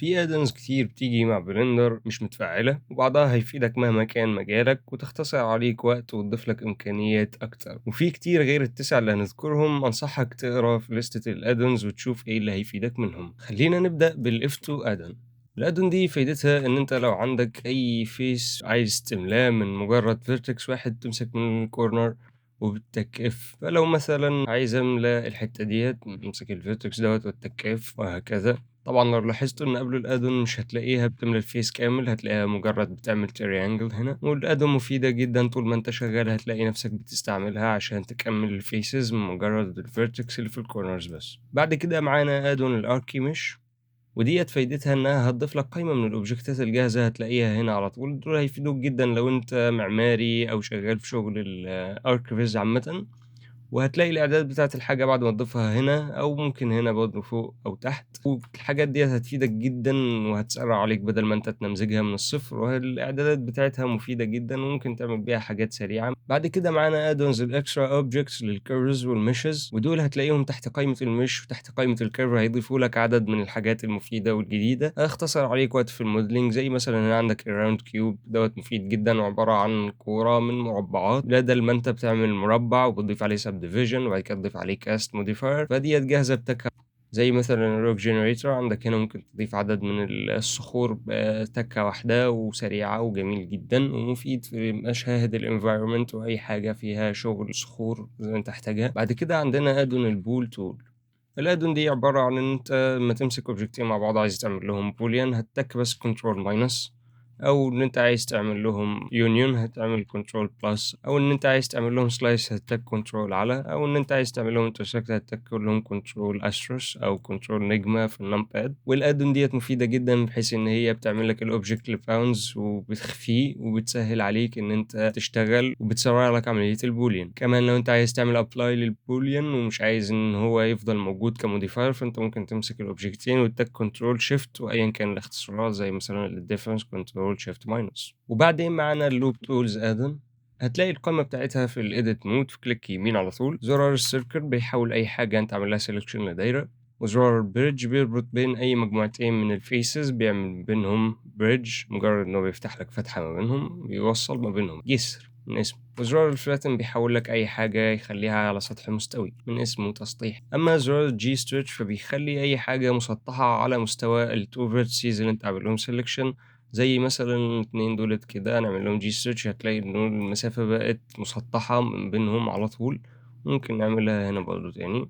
في add-ons كتير بتيجي مع Blender مش متفعلة، وبعضها هيفيدك مهما كان مجالك وتختصر عليك وقت وتضيف لك إمكانيات أكتر. وفي كتير غير التسعة اللي هنذكرهم، أنصحك تقرا في لستة ال add-ons وتشوف إيه اللي هيفيدك منهم. خلينا نبدأ بال F2 add-on. ال add-on دي فايدتها ان انت لو عندك اي face عايز تملاه من مجرد vertex واحد تمسك من ال corner وبتك F. فلو مثلا عايز املى الحتة ديت امسك ال vertex دوت واتك F وهكذا. طبعا لو لاحظت ان قبل ال add-on مش هتلاقيها بتملى ال face كامل، هتلاقيها مجرد بتعمل triangle هنا. وال add-on مفيدة جدا طول ما انت شغال، هتلاقي نفسك بتستعملها عشان تكمل ال faces من مجرد ال vertex اللي في ال corners بس. بعد كده معانا add-on ال Archimesh، وديت فايدتها انها هتضيف لك قائمة من ال object ات الجاهزة هتلاقيها هنا على طول. دول هيفيدوك جدا لو انت معماري او شغال في شغل ال archviz عامة. وهتلاقي الاعداد بتاعت الحاجة بعد ما تضيفها هنا، او ممكن هنا برضه فوق او تحت. والحاجات دي هتفيدك جدا وهتسرع عليك بدل ما انت تنمذجها من الصفر، والاعدادات بتاعتها مفيدة جدا وممكن تعمل بيها حاجات سريعة. بعد كده معانا add-ons ال extra objects لل curves وال meshes، ودول هتلاقيهم تحت قائمة ال mesh وتحت قائمة ال curve. هيضيفوا لك عدد من الحاجات المفيدة والجديده، هيختصر عليك وقت في ال modeling. زي مثلا هنا عندك ال round cube دوت مفيد جدا وعبارة عن كورة من مربعات، بدل ما انت بتعمل مربع وبتضيف عليه subdivision وبعد كده تضيف عليه cast modifier، فديت جاهزة بتكه. زي مثلا ال rock generator عندك هنا ممكن تضيف عدد من الصخور بتكه واحدة وسريعة وجميل جدا ومفيد في مشاهد ال environment واي حاجة فيها شغل صخور زي ما انت تحتاجها. بعد كده عندنا add-on ال bool tool. ال add-on دي عبارة عن ان انت لما تمسك object ين مع بعض عايز تعمل لهم boolean هتتك بس control minus، او ان انت عايز تعمل لهم union هتعمل control plus، او ان انت عايز تعمل لهم slice هتتك control على، او ان انت عايز تعمل لهم intersect هتتك لهم control asterisk او control نجمه في ال numpad. وال add-on ديت مفيدة جدا بحيث ان هي بتعمل لك ال object ل bounds وبتخفيه وبتسهل عليك ان انت تشتغل وبتسرع لك عملية ال boolean. كمان لو انت عايز تعمل apply لل boolean ومش عايز ان هو يفضل موجود ك modifier، فانت ممكن تمسك ال object ين وتتك control shift وايا كان الاختصارات زي مثلا ال difference control shift minus. وبعدين معانا ال loop tools add-on، هتلاقي القائمة بتاعتها في ال edit mode في click يمين على طول. زرار ال circle بيحول اي حاجة انت عامل لها selection لدايرة، وزرار ال bridge بيربط بين اي مجموعتين من ال faces، بيعمل بينهم bridge مجرد انه بيفتح لك فتحة ما بينهم، بيوصل ما بينهم جسر من اسمه. وزرار ال flatten بيحول لك اي حاجة يخليها على سطح مستوي من اسمه تسطيح. اما زرار G stretch فبيخلي اي حاجة مسطحة على مستوى ال two vertices اللي انت عامل لهم selection، زي مثلا الاتنين دولت كده نعمل لهم G stretch هتلاقي ان المسافة بقت مسطحة من بينهم على طول. ممكن نعملها هنا برضو تاني.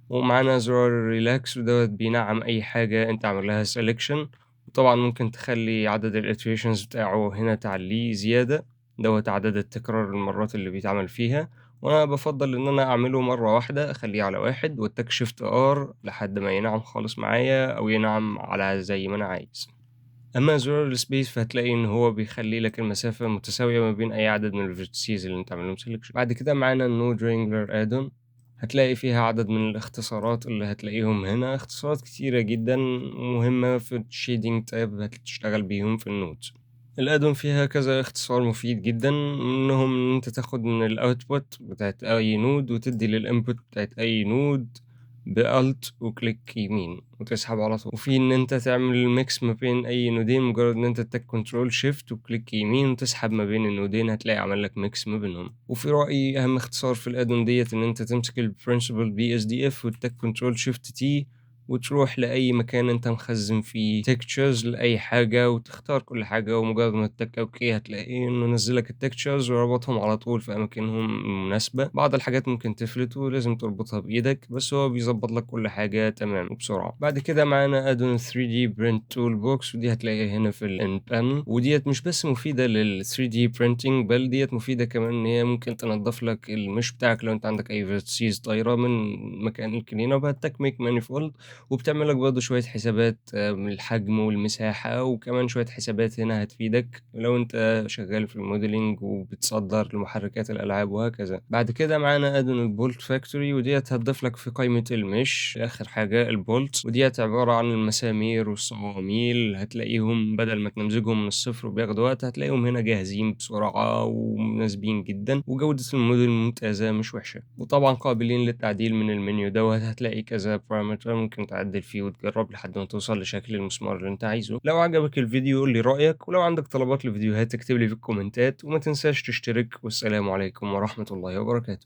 ومعانا زرار relax ودوت بينعم اي حاجة انت عامل لها selection، وطبعا ممكن تخلي عدد ال iterations بتاعه هنا تعليه زيادة، دوت عدد التكرار المرات اللي بيتعمل فيها. وانا بفضل ان انا اعمله مرة واحدة، اخليه على واحد واتك shift R لحد ما ينعم خالص معايا او ينعم على زي ما انا عايز. اما زرار ال space فهتلاقي ان هو بيخلي لك المسافة متساوية ما بين اي عدد من ال vertices اللي انت عامل لهم selection. بعد كده معانا ال node wrangler add-on، هتلاقي فيها عدد من الاختصارات اللي هتلاقيهم هنا، اختصارات كتيرة جدا مهمة في ال shading tab هتشتغل بيهم في ال nodes. ال add-on فيها كذا اختصار مفيد جدا، منهم ان انت تاخد من ال output بتاعت اي node وتدي لل input بتاعت اي node ب alt و click يمين وتسحب على طول. وفي ان انت تعمل mix ما بين اي node ين، مجرد ان انت تتك control shift و click يمين وتسحب ما بين ال node ين هتلاقي عمل لك mix ما بينهم. وفي رايي اهم اختصار في ال add-on ديت ان انت تمسك ال principled BSDF وتتك control shift T وتروح لأي مكان أنت مخزن فيه textures لأي حاجة وتختار كل حاجة، ومجرد ما تتك okay هتلاقي إنه نزلك ال textures وربطهم على طول في أماكنهم المناسبة. بعض الحاجات ممكن تفلت ولازم تربطها بإيدك، بس هو بيظبط لك كل حاجة تمام وبسرعة. بعد كده معانا add-on 3D Print Toolbox، ودي هتلاقيها هنا في ال N panel. وديت مش بس مفيدة لل 3D printing، بل ديت مفيدة كمان إن هي ممكن تنظف لك ال mesh بتاعك لو أنت عندك أي vertices طايرة من مكان ال clean up، هتتك make manifold، وبتعمل لك برضه شوية حسابات من الحجم والمساحة، وكمان شوية حسابات هنا هتفيدك لو انت شغال في ال modeling وبتصدر لمحركات الألعاب وهكذا. بعد كده معانا add-on ال bolt factory، وديت هتضيف لك في قائمة ال mesh آخر حاجة ال bolt، وديت عبارة عن المسامير والصواميل، هتلاقيهم بدل ما تنمزجهم من الصفر وبياخدوا وقت هتلاقيهم هنا جاهزين بسرعة ومناسبين جدا، وجودة الموديل ممتازة مش وحشة، وطبعا قابلين للتعديل من المنيو دوت. هتلاقي كذا parameter ممكن ممكن تعدل فيه وتجرب لحد ما توصل لشكل المسمار اللي أنت عايزه. لو عجبك الفيديو قُل لي رأيك، ولو عندك طلبات لفيديوهات اكتب لي في الكومنتات، وما تنساش تشترك، والسلام عليكم ورحمة الله وبركاته.